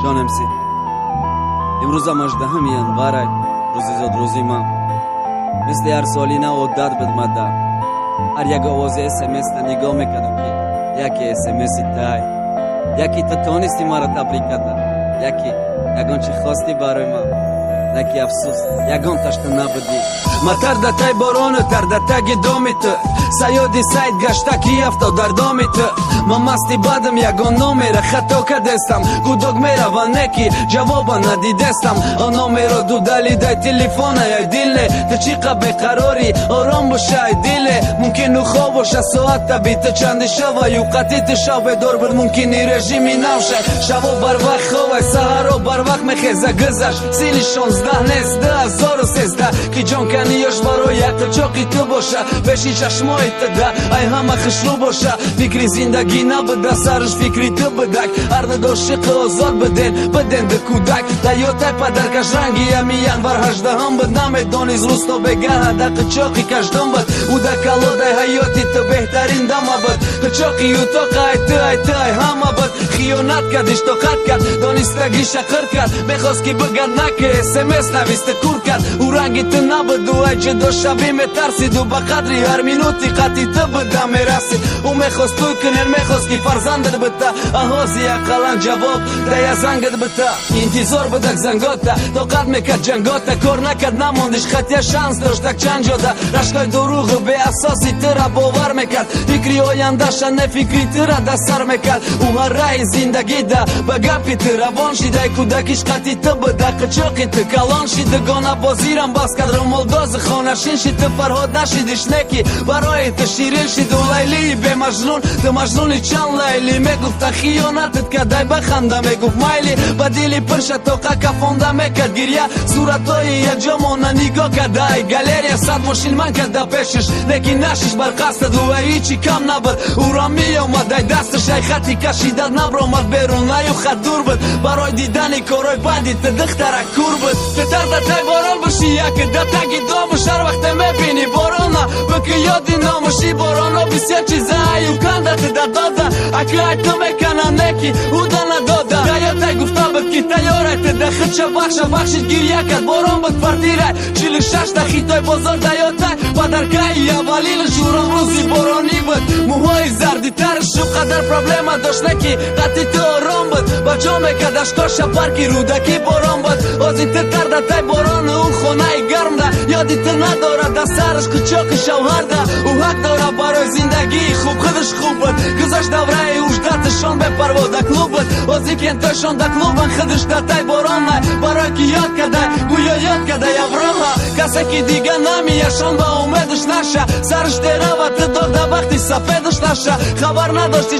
Ҷон МС. Имрӯзам 18 январай, рӯзи зодрӯзи ман. Мисли ҳар соли нав одат буд мада. Ҳар як овози СМС-та нигоҳ мекардам, ки яке СМСи тай. Яке ту тонисти маро табрик карда. Яке ягон чӣ хости барои ман. Наки афсӯс, ягон ташта набудӣ. Ма тар да тай борону, тар да таги доми ту. Саёди сайт гашта, ки афтод дар доми ту. Ма масти бадам, ягон номера хато кардестам. Гудок мерава, неки ҷавоба надидестам. Он номеро дудали дай телефона, ай диле. Ту чӣ қа беқарорӣ, ором боша, ай диле. Мумкин ӯ хоб боша, соата бита чанди шава. Юқати ту шав бедор буд, мумкини режими нав шай. Шаво барвақт ховай, саҳаро барвақт мехеза. Гузашт сили 16 нест, 2013, ки ҷонканиёш барои ақлчоқи ту боша. Пеши чашмои ту да ай ҳама хушрӯ боша. Фикри зиндагӣ набуда, сарш фикри ту будак. Ҳар ду ошиқи озод биден, биден ду кӯдак. Да ётай падаркаш ранги ами январ 18-ам буд. Намедонист рӯз то бегаҳа да қичоқи каждум буд. Ӯ да калодай ҳаёти ту беҳтарин дама буд. Қичоқи утоқа ай ту, ай ту, ай ҳама буд. Хиёнат кард, иштоқат кард, донистагиша қир кард. Мехост, ки бигад, наки СМС нависти, кур кард. Ӯ ранги ту набуду, ай ҷудошавӣ метарсиду, ба қадри ҳар минути қати ту буда мерасид. Ӯ мехост тӯй кунен, мехост, ки фарзандат бита. Аҳози ақаллан ҷавоб дая зангат бита. Интизор будак зангота, тоқат мекард ҷангота. Кор накард, намондиш, хатя шанс доштак чанд ҷода. Рашкои дурӯғу беасоси тура бовар мекард. Фикри ояндаша не, фикри тура да сар мекард. Ӯ ҳар раҳи зиндагида ба гапи ту равон шидай. Кӯдакиш қати ту буда, қичоқи ту калон шид. Дугона бозирам бас кард, румолдози хонашин шид. Ту Фарҳод нашидиш, неки барои ту ширин шиду Лайлии бемажнун. Ту Мажнуни чанд Лайли мегуфта, хиёнатат кадай, баханда мегуфт, майли. Ба дили пирша тоқа кафонда мекард гиря. Суратҳои якҷомона нигоҳ карда ай галерея. 100 мошин ман карда пешиш, лекин нашиш бар қасдаду ай ҳичи кам набуд. Ӯро меомад ай дасташ, ай хати кашида набромад берун, аю хат дур буд. Барои дидани корҳои бади ту духтара кур буд. Ту тар да тай борон боши, яке да таги домуш. Ҳар вақте мебини борона, бики ёди номуши. Бороно бисёр чиза аю канда ту да дода, аки ай ту мекана, неки ӯ да надода. Даётай гуфта буд, ки тайёрай ту да худша бахша. Бахшид, гиря кард, борон буд. Квартирай 46-та хитой бозор даётай падаркаи аввалин журон рӯзи боронӣ буд. Мӯҳои зарди тарш ӯ қадар проблема дошт, неки қати ту ором буд. Ба ҷо мекард ашкоша парки Рӯдакӣ, борон буд. Ози ту тарда тай борону, ӯ хонаи гармда. Ёди ту надорад, да сараш қичоқи шавҳарда. Ӯ ҳақ дорад барои зиндагии хуб, худаш хуб буд. Гузашт давраи уждаташон бепарво да клуб буд. Ози кентошон да клубан, худаш да тай боронай. Барои ки ёд кадай, гӯё ёд кадай Авроҳа. Касе ки дига намияшон ба умедаш наша. Сараш терава, ту дода бахти сафедаш наша. Хабар надошти.